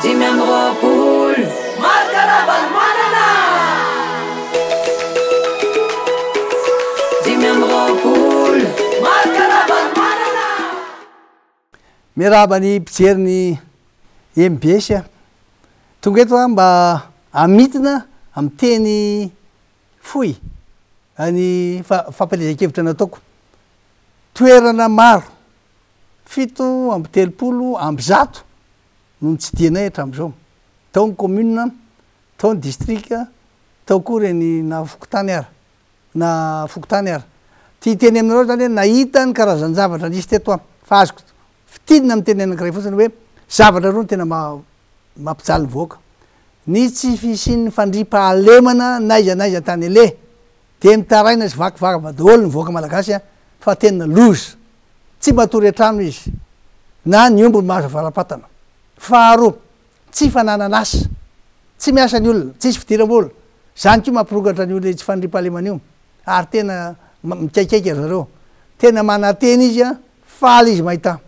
25 Marc Ravalomanana! 25 Marc Ravalomanana! Miarahaba ny mpijery ny mbs a. Tonga eto aho mba hamintina amin'ny teny fohy ny fampielezan-kevitra nataoko. Toerana maro, 137 no notsidihanay hatramin'izao. Tao ny commune, tao ny district, tao koa ireny na fokontany ara, na fokontany ara. Te hiteny aminareo zany hoe nahita ny karazan-javatra nisy teto aho, fa azoko fintinina amin'ny teny anankiray fotsiny hoe zavatra roa no tena mampijaly ny vahoaka. Ny tsy fisian'ny fandriampahalemana n'aiza n'aiza tany aleha, dia mitaraina sy vaky vava daholo ny vahoaka malagasy fa tena loza. Tsy matory an-trano izy na ny ombiny mahazo avara-patana. Faharoa, tsy fananana asa. Tsy miasa ny olona, tsisy fidiram-bola. Izany koa mampirongatra an'io ilay tsy fandriampahalemana io. Ary tena mikaikaika ry zareo. Tena manantena izy an, faly izy mahita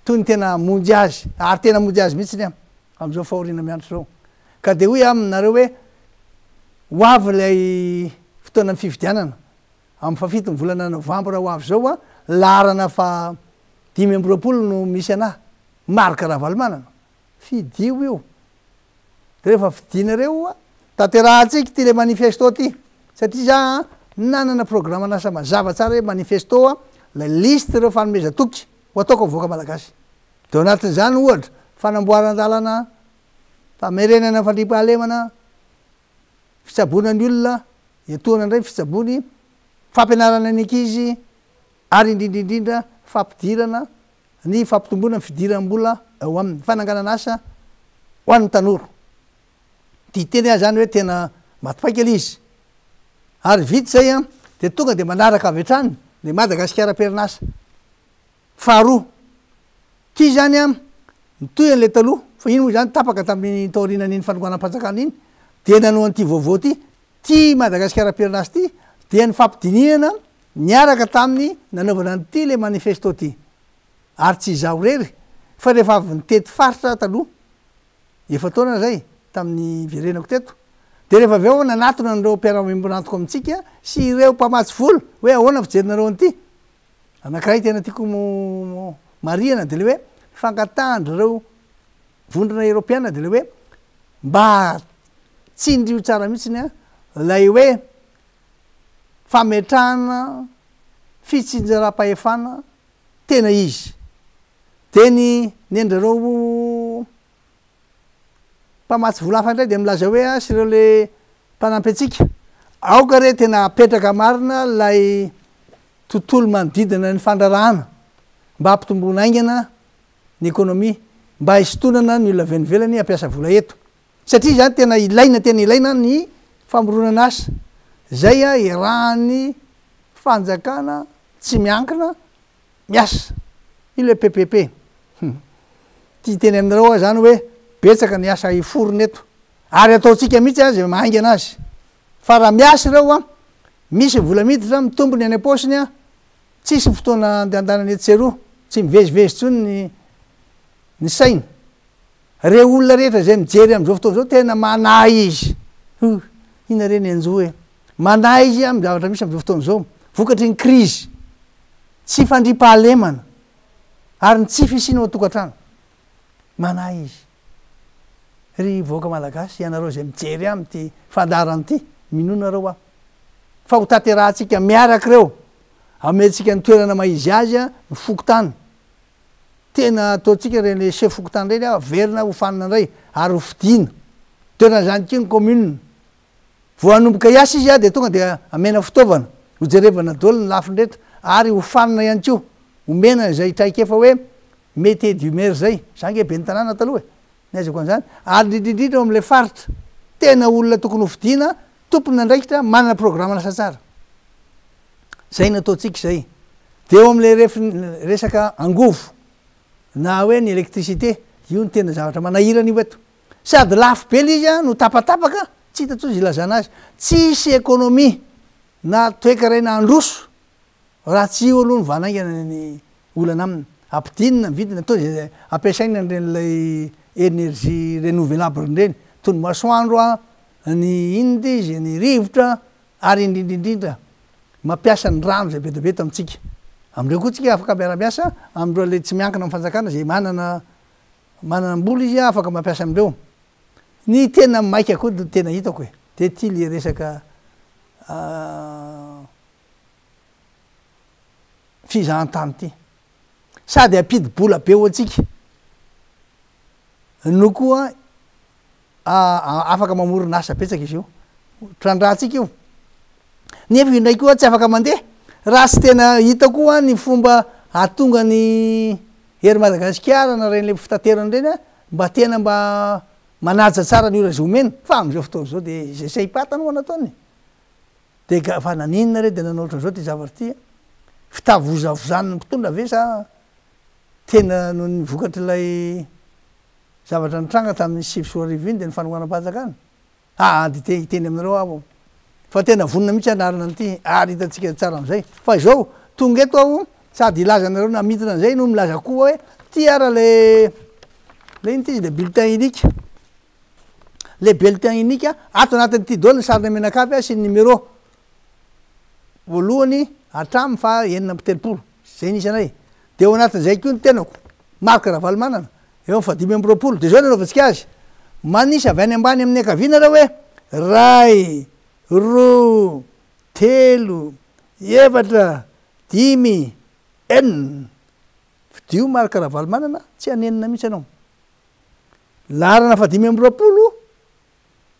toy ny tena hamonjy azy, ary tena hamonjy azy mihitsiny an, amin'izao fahoriana miantra izao. Ka dia hoy aho aminareo hoe, ho avy ilay fotoanan'ny fifidianana, amin'ny fahafito ny volana novambra ho avy izao an, laharana faha 25 no misy anah, Marc Ravalomanana. Fidio io. De rehefa fidinareo io, tanterahantsika ity le manifesto ty, satria za nanana programan'asa mazava tsara hoe manifesto lay liste ireo fanomezan-toky ho ataoko amin'ny vahoaka malagasy. De ao anatin'izany ohatra, fanamboaran-dalana, famerenana ny fandriampahalemana, fitsaboana ny olona, etoana indray ny fitsaboany, fampianarana ny ankizy, ary indrindra indrindra fampidirana ny fampitomboana ny fidiram-bola eo aminy, fananganana asa ho an'ny tanora. Te hiteny aho izany hoe tena maty paika ilay izy. Ary vita izay an, dia tonga dia manaraka avy hatrany ilay Madagasikara am-perinasa. Faharoa, ity izany an, mitohy an'ilay taloha, fa iny moa izany tapaka tamin'ny taorianan'iny fanonganam-panjakana iny, dia nanao an'ity vaovao ity. Ity Madagasikara am-perinasa ity dia nifampidinihana niaraka tamin'ny nanaovana an'ity ilay manifesto ity. Ary tsy izaho irery fa rehefa avy nitety faritra aho taloha, efa-taona izay, tamin'ny niverenako teto, dia rehefa avy eo aho nanatona an'ireo mpiara-miombon'antoka amintsika sy ireo mpamatsy vola hoe ahoana ny fijerinareo an'ity. Anankiray tena tiako marihana dia ilay hoe fangatahan-dry vondrona eoropeana dia ilay hoe mba tsindrio tsara mihitsiny ilay hoe fametrahana fitsinjaram-pahefana tena izy. Dia ny nendrereo mpamatsy vola hafa indray dia milaza hoe sy ireo le mpanampy antsika, aoka re tena apetraka marina ilay tontolo manodidina ny fandraharahana mba hampitomboana haingana ny ekonomia, mba hisintonana ny olona avy any ivelany hampiasa vola eto. Satria izany tena ilaina tena ilaina ny famoronana asa izay iarahan'ny fanjakana tsy miankina miasa. Io ilay PPP. Hum. Tia hiteny aminareo aho izany hoe betsaka ny asa hiforona eto. Ary ataontsika mihitsy izay mahaingana azy. Fa raha miasa ireo an, misy ny vola miditra, mitombo ny any am-paosiny an, tsisy ny fotoana andehandanana etsy sy eroa, tsy mivezivezy intsony ny ny saina. Reo olona rehetra izay mijery amin'izao fotoana izao tena manahy izy. Huh! Inona re ny hanjo e? Manahy izy amin'ny zavatra misy amin'izao fotoana izao, vokatry ny krizy, tsy fandriampahalemana ary ny tsy fisiana ao an-tokantrano. Manahy izy. Ry vahoaka malagasy, ianareo izay mijery ahy amin'ity fandaharana ity, minoa nareo aho fa ho tanterahantsika miaraka ireo, amentsika ny toerana maha izy azy ny fokontany. Tena ataontsika ireny chef fokontany ireny averina hofanina indray ary hofidiana. Toeran'izany koa ny commune. Vao hanomboka hiasa izy dia tonga dia amena fitaovana, hojerevana daholo ny lafiny rehetra ary hofanina ihany koa, omena izay traikefa hoe métier du maire izay. Za ange ben'ny tanàna taloha e, ny ahaizako an'izany. Ary indrindra indrindra eo amin'ilay faritra, tena olona tokony hofidiana, tompon'andraikitra, manana programan'asa tsara. Izay no ataontsika izay. Dia eo amin'ilay refiny resaka angovo na hoe ny électricité, io no tena zavatra manahirana io eto. Sady lafo be ilay izy no tapatapaka, tsy hita intsony izay ilazana azy. Tsisy économie na toekarena handroso raha tsy io aloha no vanaingana ny olana aminy. Ampidinina ny vidiny, atao izay ampiasaina an'ireny ilay énergie renouvelable ireny, toy ny masoandro an, ny inona ity izy, ny rivotra, ary indrindra indrindra mampiasa ny rano izay be dia be eto amintsika. Amin'ireo koa tsika afaka miara-miasa amin'ireo ilay tsy miankina amin'ny fanjakana izay manana manam-bola izy afaka mampiasa amin'ireo. Ny tena maika koa no tena hitako e, dia ity le resaka fizahantany ity. Sady hampidi-bola be ho antsika no koa afaka mamorona asa betsaka izy io. Trandrahantsika io. Nefa io indray koa tsy afaka mandeha raha tsy tena hita koa ny fomba hahatonga ny Air Madagasikara na ireny le fitaterana ireny mba tena mba manaja tsara ny ora izay omena fa amin'izao fotoana izao dia izay saim-patany ho'a nataony. Dia ga fa naninona re dia nanao ohatran'izao ity zavatra ity a? Fitavozavozan'ny mpitondra ve sa tena noho ny vokatr'ilay zavatra nitranga tamin'ny 2009 iny dia ny fanonganam-panjakana? Aa dia te hiteny aminareo aho fa tena vonona mihitsy hanarina an'ity ary hitantsika tsara amin'izay fa izao tonga eto aho sady hilaza anareo namidina an'izay no milaza koa hoe ty ara le le ino ty izy le bulletin unique le bulletin unique ato anatin'ity daholo ny sarina menakavy sy ny numéro voalohany hatramin'ny faha 36 zay ny isanay de ao anatin'izay koa ny tenako Marc Ravalomanana Eo amin'ny fahadimy amby 20. Dia izao no anaovantsika azy, Manisa avy any ambany amin'ny ankavia nareo hoe, Iray, roa, telo, efatra, dimy, enina. Fidio Marc Ravalomanana, tsy hanenina mihitsy ianao. Laharana fahadimy amby 20,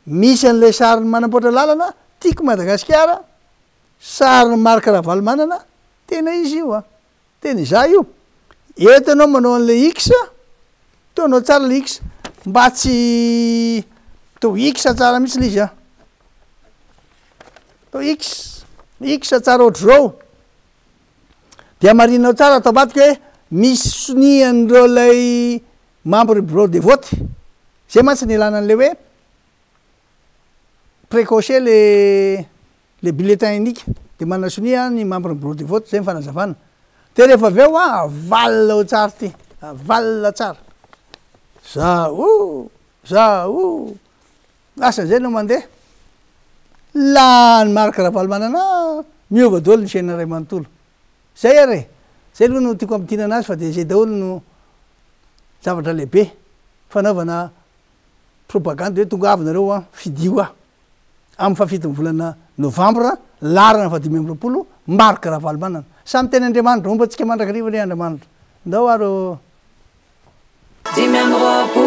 misy an'ilay sarin'ny manamboatra lalana, Tiako Madagasikara, sarin'i Marc Ravalomanana, tena izy io an. Tena izaho io. Eto ianao manao an'ilay X, ataonao tsara ilay X, mba tsy atao X tsara mihitsy ilay izy an. Atao X, X tsara ohatr'izao. Dia hamarinao tsara ato ambadika hoe misy sonia an'ireo ilay membre bureau de vote. Izay mantsy ny ilana an'ilay hoe précocher le le bulletin unique de manana sonia ny membre ny bureau de vote zay ny fanazavana de rehefa avy eo an avalona ao tsara ty avalona tsara za o za o lasa zay no mandeha lany Marc Ravalomanana miova daholo ny fiainana iray manontolo zay ary e zay aloha no tiako hamintinana azy fa de zay daholo no zavatra lehibe fanaovana propagande hoe tongava nareo an fidio aho amin'ny fahafiton'ny volana novambra laharana faha 25 Marc Ravalomanana. Samy teny Andriamanitra, homba antsika mandrakariva anie Andriamanitra. Ndao ary ô. 25.